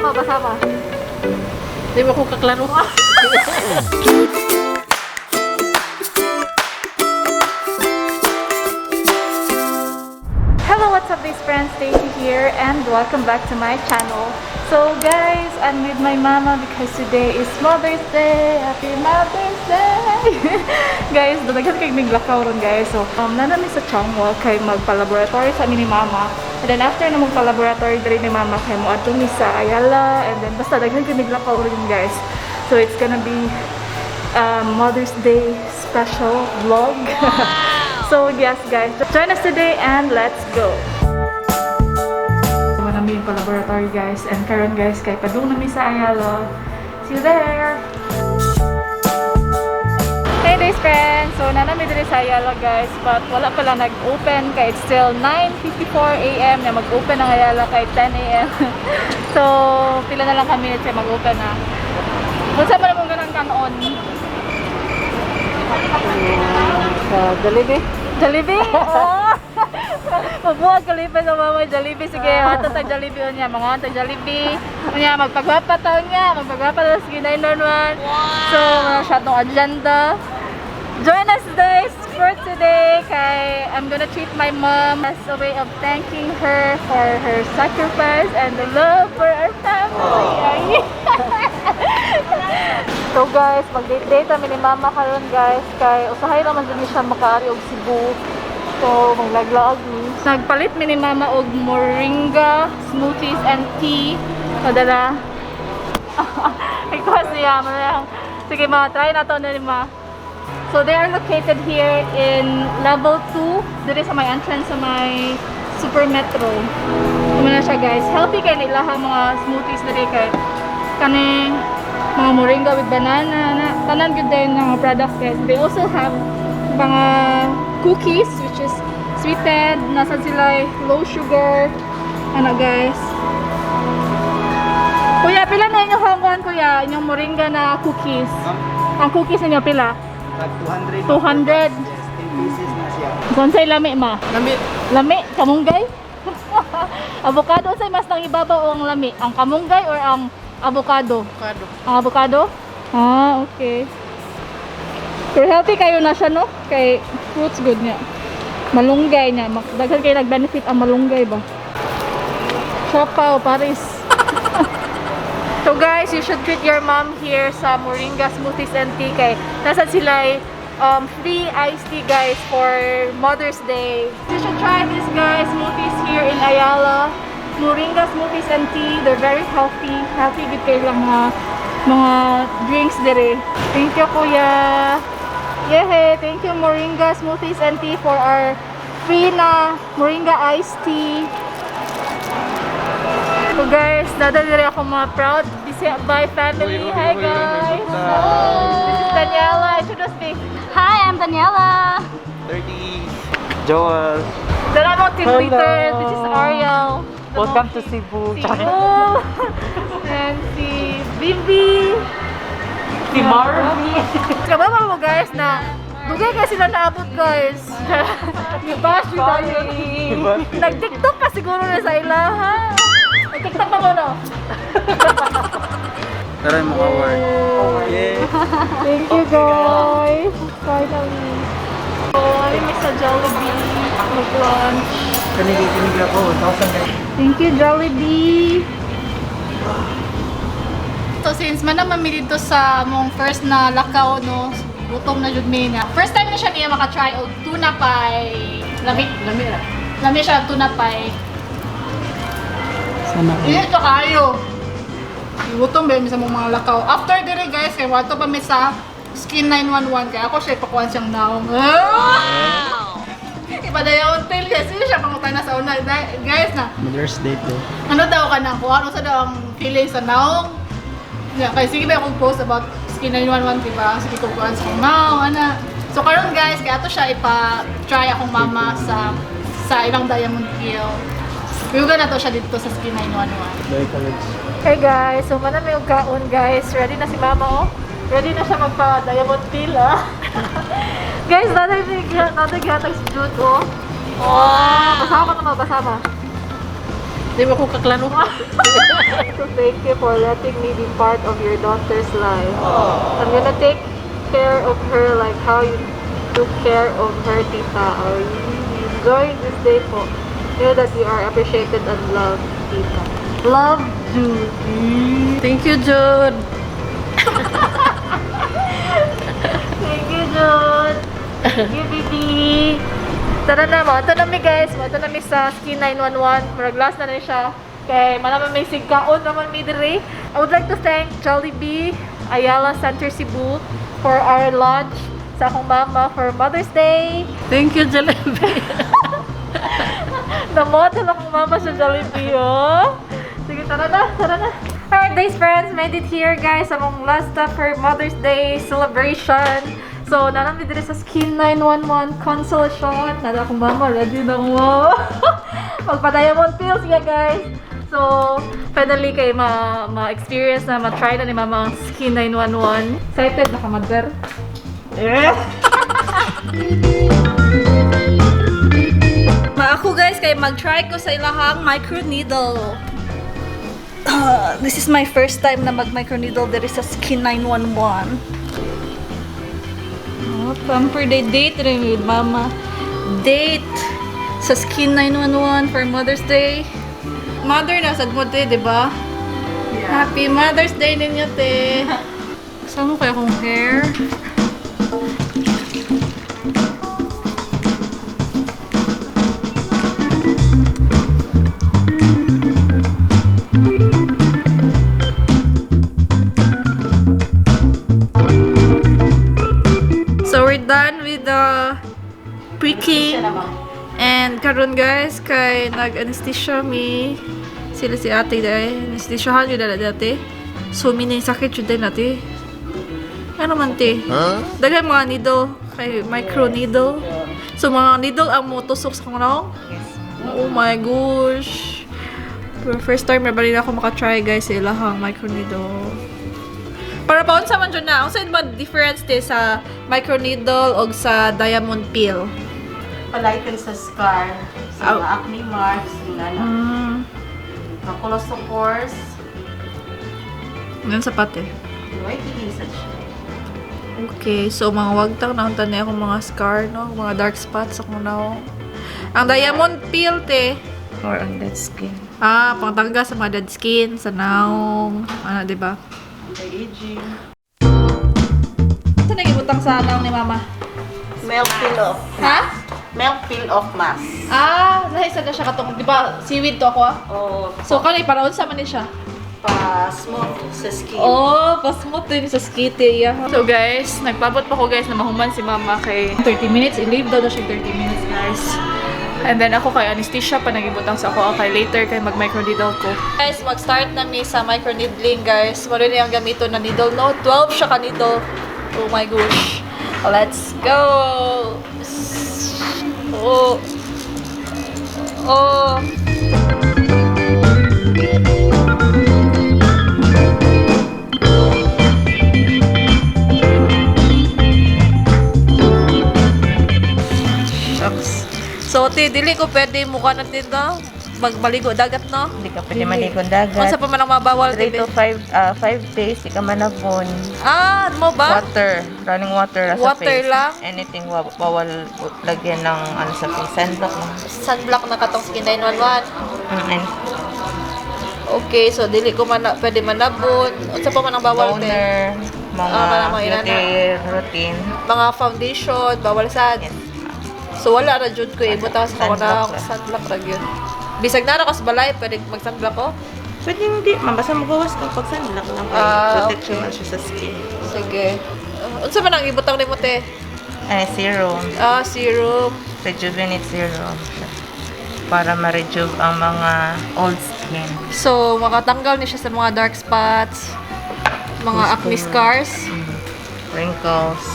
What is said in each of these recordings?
Ma, basa ma. Di ba ko kaklaro? Hello, what's up, best friends? Stacy here, and welcome back to my channel. So guys, I'm with my mama because today is Mother's Day. Happy Mother's Day! Guys, daghan kay miglakaw ron, guys. So, naa na mi sa Chongwa kay magpa-laboratory sa amin ni mama. And then after na magpa-laboratory diri ni mama kay moadto mi sa Ayala, and then basta daghan kay miglakaw ron, guys. So it's gonna be Mother's Day special vlog. So yes, guys, join us today and let's go. Wala mi pa laboratory, guys, and karon, guys, kay padung na mi sa Ayala. See you there. Hey guys, friends! So naa na mi diri sa Ayala, guys, but wala pa lang nag-open kay it's still 9:54 a.m. na mag-open ang Ayala kay 10 a.m. So pila na lang kami minutes mag-open na. Unsa man mong ganang kanon? Sa Jollibee? Jollibee? Oh! Mabuhat kalipay sa mama Jollibee. Sige, ato ta Jollibee unya. Mga ta Jollibee. Unya, magpagwapa ta unya. Magpagwapa ta sige 911. So, mga siya tong agenda. Join us, guys, for today kay I'm gonna treat my mom as a way of thanking her for her sacrifice and the love for our family. Ay. So guys, mag-date-date kami ni mama karon, guys, kay usahay naman din siya makaari og Cebu. So maglaglaag mi. Nagpalit mi ni mama og moringa smoothies and tea. Padala. Ikaw siya mo lang. Sige ma, try na to na ni ma. So they are located here in level 2, diri sa may entrance sa may Super Metro. Kumo na siya, guys. Healthy kay nila ang mga smoothies diri kay kani mga moringa with banana na tanan gud din ng mga products, guys. They also have mga cookies which is sweetened, nasa sila low sugar. Ano, guys? Kuya, pila na inyong hangkuan, kuya, inyong moringa na cookies? Ang cookies ninyo pila? Tag 200. 200. Yes, 10 pieces na siya. Kung lami ma? Lami. Lami, kamunggay? Avocado, say mas nang ibabaw o ang lami? Ang kamunggay or ang avocado? Avocado. Ang avocado? Ah, okay. Pero healthy kayo na siya, no? Kay fruits good niya. Malunggay niya. Daghan kayo nag-benefit ang malunggay ba? Siopaw, Paris. So guys, you should treat your mom here sa Moringa Smoothies and Tea kay nasa sila free iced tea, guys, for Mother's Day. You should try this, guys, smoothies here in Ayala. Moringa Smoothies and Tea, they're very healthy. Healthy good kayo lang mga drinks dire. Thank you, kuya. Yehey, thank you, Moringa Smoothies and Tea, for our free na Moringa iced tea. So guys, dadali rin ako mga proud Bisaya by family. Hi, guys! This is Daniela. Introduce me. Hi, I'm Daniela. 30. Joel. Dala mo team Hello. leader. This is Ariel. Welcome to Cebu. Cebu. And si Bibi. Si Marvy. Kababa mo, guys, na dugay kasi sila naabot, guys. Gibash yun tayo. Nag-TikTok pa siguro na sa ila, ha? Nag-TikTok pa mo, no? Tara mo award. Yeah. Thank you, guys. Finally. So, kami sa Jollibee mag-lunch. Kanig-kanig ako. 1,000 guys. Thank you, Jollibee. So since man naman mi dito sa mong first na lakaw, no, gutom na jud mi na. First time na siya niya maka-try og tuna pie. Lami, Lami ra. lami siya tuna pie. Sana. Hindi ito kayo. Gutom ba mi sa mong mga lakaw. After dire, guys, kay wato pa mi sa Skin 911 kay ako siya ipakuan siyang naong. Wow! Ipadayaw tail guys, sino siya pangutan na sa una guys na Mother's Day to. Ano daw ka na kung ano sa daw ang feeling sa naong. Yeah, kay sige ba akong post about Skin 911, di ba? Sige ko kuan sa naong, ana. So karon, guys, kaya ato siya ipa-try akong mama sa ilang diamond peel. Uyugan na to siya dito sa Skin 911. Day college. Hey guys, so mana may kaon, guys. Ready na si mama, oh. Ready na siya magpa diamond peel, ah. Guys, nanay nanay gihatag si Jude, oh. Oh, basama naman, basama. Di ba ko kaklaro? So thank you for letting me be part of your daughter's life. I'm gonna take care of her like how you took care of her, tita. I enjoy this day po. Know that you are appreciated and loved, tita. Love, Jude. Thank you, Jude. Thank you, Jude. Thank you, baby. Tara na, mga na mi guys. Mga na mi sa Ski 911. Murag last na na siya. Kay malaman may sigkaon naman mi diri. I would like to thank Jollibee, Ayala Center Cebu for our lunch sa akong mama for Mother's Day. Thank you, Jollibee. Na-model akong mama sa Jollibee, oh. Sige, tara na, tara na. Alright, guys, friends, made it here, guys. Among last stop for Mother's Day celebration. So, nanami diri sa Skin 911 Consolation. Nada akong mama, ready na mo. Magpa-diamond pills, yeah, guys. So, finally kay ma-experience na ma-try na ni mama ang Skin 911. Excited na ka, mother? Yeah. Ma ako guys kay mag-try ko sa ilahang micro needle. This is my first time na mag micro needle diri sa Skin 911. Oh, pamper day date rin with mama. Date sa Skin 911 for Mother's Day. Mother na sad mo te, di ba? Happy Mother's Day ninyo te. Kasama ko akong hair. So we're done with the pricking. And karon guys, kay nag-anesthesia mi sila si ate dai. Anesthesiahan yun na dati. So mi na yung sakit yun din ate. Ano man te? Daghan mga needle kay micro needle. So mga needle ang motusok sa kong. Oh my gosh. Pero first time na bali na ako makatry guys sa ilahang micro needle. Para paunsa man jud na, unsa ba difference te sa microneedle og sa diamond peel? Palighten sa scar, sa mga acne marks, yung ano, makulos sa pores. Ganun sa pate. Whitening sa siya. Okay, so mga wagtang na unta na akong mga scar, no? Mga dark spots akong naong. Ang diamond peel, te. More on that skin. Ah, pangtangga sa mga dead skin, sa naong, ano, di ba? Anti-aging. Saan nagibutang sa naong ni mama? Milk peel off. Ha? Milk peel off mask. Ah, lahi sa na siya katong, di ba, seaweed to ako ah? O, So, kanay, para unsa man ni siya? pa-smooth sa skin. Oh, pasmooth din sa skite, yeah. So guys, nagpabot pa ko guys na mahuman si mama kay 30 minutes. I-leave daw na siya 30 minutes guys. And then ako kay anesthesia pa nagibutang sa ako kay later kay mag microneedle ko. Guys, mag-start na mi sa microneedling guys. Maro ni ang gamito na needle no. 12 siya ka needle. Oh my gosh. Let's go. Oh. Oh. Shucks. So, te, dili ko pwede mukha natin no? Magmaligo dagat, no? Hindi ka pwede maligong dagat. Unsa pa man ang mabawal, 3 te? to 5 days, di ka manabon. Ah, mo ba? Water, running water sa Water face. lang? Anything, bawal lagyan ng ano sa face. Sunblock lang. Sunblock na katong skin 911. Mm, and Okay, so dili ko man pwede manabon. Unsa pa man ang bawal, te? toner, mga Ah, mga inana. beauty routine. Mga foundation, bawal sad. Yes. So wala ra jud ko ibutang sa Sunblock ako ra. sunblock ra gyud. Bisag na ra ko sa balay, pwede mag-sunblock ko. Pwede hindi, ma'am. Basta magawas ka pag sunblock lang. Kay Ah, protection lang siya sa skin. Sige. Unsa man ang ibutang nimo te? Ay, serum. Ah, serum. Rejuvenate serum siya. Para ma-rejuve ang mga old skin. So, makatanggal ni siya sa mga dark spots, mga acne scars. Wrinkles.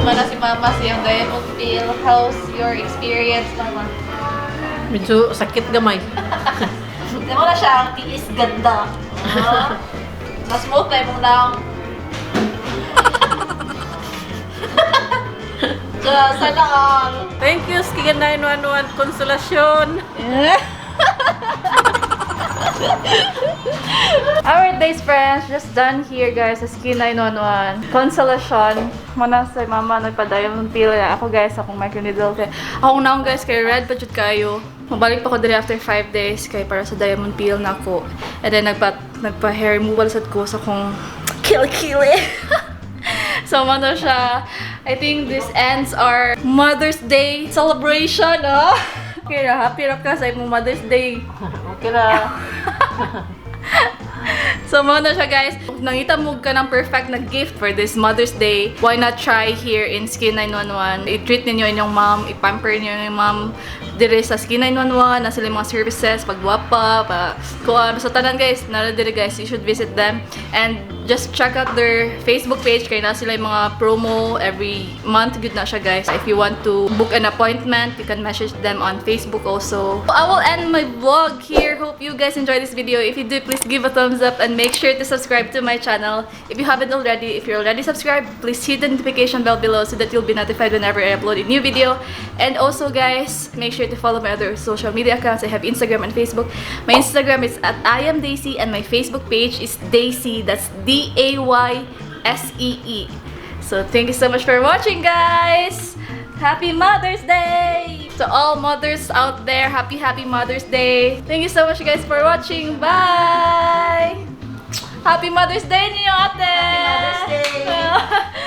Mana si Mama siyang diamond peel. How's your experience, Mama? Medyo sakit gamay. Di mo na siya ang tiis ganda. Ah. Mas smooth na imong lang. Yeah, sana all. Thank you, Skin 911 Consolacion. Alright, days friends, just done here, guys, sa Skin 911. Consolacion. Muna sa mama, nagpadayon ng pila na ako, guys, akong microneedle. Kay akong naong, guys, kay red pa jud kayo. Mabalik pa ko diri after 5 days kay para sa diamond peel na ako. And then nagpa hair removal sad ko sa akong kilikili. So, mao siya. I think this ends our Mother's Day celebration, oh. Okay ra, happy ra ka sa imong Mother's Day. Okay ra. So, mao na siya, guys. Kung nangita mo ka ng perfect na gift for this Mother's Day, why not try here in Skin 911? I-treat ninyo inyong mom, i-pamper ninyo inyong mom dire sa Skin 911, na sila yung mga services, pagwapa, pa, kuan, sa tanan, guys, nara dire, guys, you should visit them. And just check out their Facebook page, kay na sila yung mga promo every month, good na siya, guys. If you want to book an appointment, you can message them on Facebook also. I will end my vlog here. Hope you guys enjoyed this video. If you do, please give a thumbs up and make sure to subscribe to my channel. If you haven't already, if you're already subscribed, please hit the notification bell below so that you'll be notified whenever I upload a new video. And also, guys, make sure to follow my other social media accounts. I have Instagram and Facebook. My Instagram is @IamDaysee and my Facebook page is Daysee. That's Daysee. So thank you so much for watching, guys! Happy Mother's Day! To all mothers out there, happy, happy Mother's Day! Thank you so much, guys, for watching. Bye! Happy Mother's Day ninyo, ate! Happy Mother's Day!